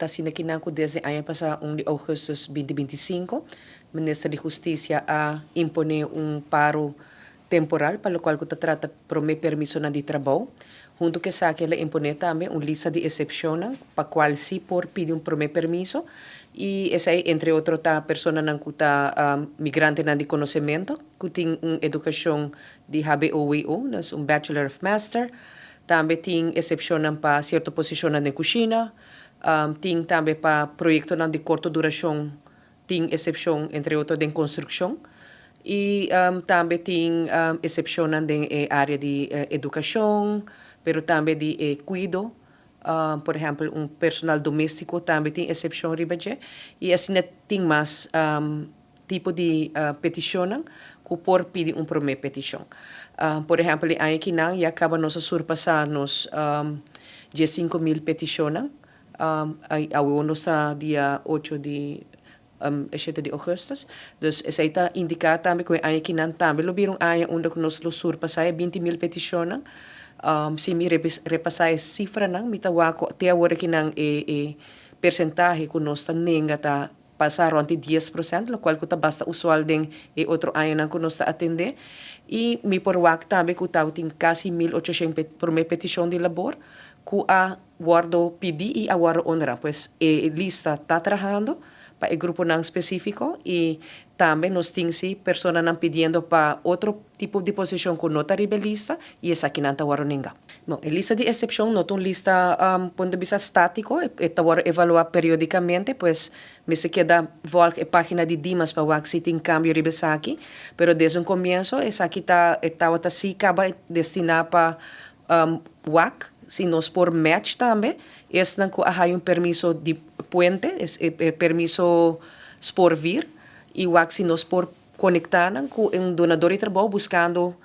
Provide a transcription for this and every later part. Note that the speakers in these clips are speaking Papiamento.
Ta asina kinan ku desde aña pasá 1 di ougùstùs 2025 Minister di Hustisia a imponé un paro temporal pa lokual ku ta trata promé permisonan di trabou. Huntu ku esaki el a imponé tambe un lista di esepshonnan pa kual si por pidi un promé permiso i esei entre otro ta personanan ku ta migrantenan di konosementu ku tin un edukashon di hbo-wo, dus un bachelor of master. Tambe tin esepshonnan pa sierto posishonnan den kushina. Tin tambe pa proyektonan di korto durashon tin esepshon entre otro den konstrukshon. I tambe tin esepshonnan den e área di edukashon, pero tambe di e kuido. Por ehèmpel un personal doméstiko tambe tin esepshon riba dje. I asina tin mas tipo di petishonnan ku por pidi un promé petishon. Por ehèmpel e aña kinan ya kaba nos a surpasá nos 15.000 petishonnan. Awe nos ta dia 8 di 7 di ougùstùs. Dus esei ta indiká tambe ku e aña kinan tambe lo bira un aña unda ku nos lo surpasá e 20.000 petishonnan. Si mi repasá e sifranan mi ta wak ku te awor akinan e persentahe ku nos ta nenga ta pasa rond di 10%, lokual ku ta basta usual den e otro añanan ku nos ta atendé. I mi por wak tambe ku tabatin kasi 1800 promé petishon di labor ku a wòrdu pidí i a wòrdu honrá. Pues e lista ta trahando pa e gruponan spesífiko i tambe nos tin si personanan pidiendo pa otro tipo di posishon ku no ta riba e lista i esakinan ta wòrdu nengá. Bon, e lista di eksepshon no ta un lista punto di bista státiko, e ta wòrdu evaluá periódikamente, pues mester keda vòlg e página di Dimas pa wak si tin kambio riba esaki, pero desde un komienso esaki ta e tabata si kaba destiná pa wak si nos por match tambe esnan ku a haya un permiso di puente, e permiso spoorvier, i wak si nos por konektá nan ku un dunador di trabou buskando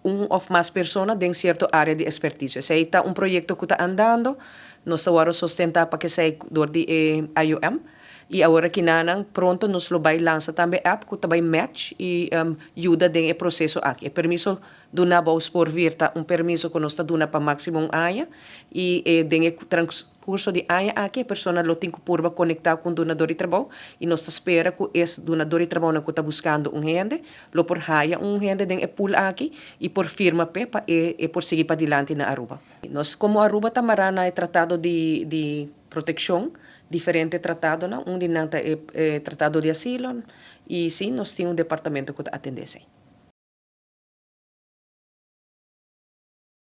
un òf mas persona den sierto área di ekspertisio. Esei ta un proyekto ku ta andando, nos ta wòrdu sostentá pa kesei dor di e IOM i awor akinanan pronto nos lo bai lansa tambe app ku ta bai match i yuda den e proseso aki. E permiso Duna bou spoorvier ta un permiso ku nos ta duna pa máksimo un aña i e den e transkurso di aña aki e persona lo tin ku purba konektá ku un dunador di trabou i nos ta spera ku es dunador di trabounan ku ta buskando un hende lo por haya un hende den e pool aki i por firma p'e pa e e por sigui padilanti na Aruba. Nos komo Aruba ta mará na e tratado di di protekshon, diferente tratadonan, un di nan ta e e tratado di asilo i si nos tin un departamento ku ta atendé esei.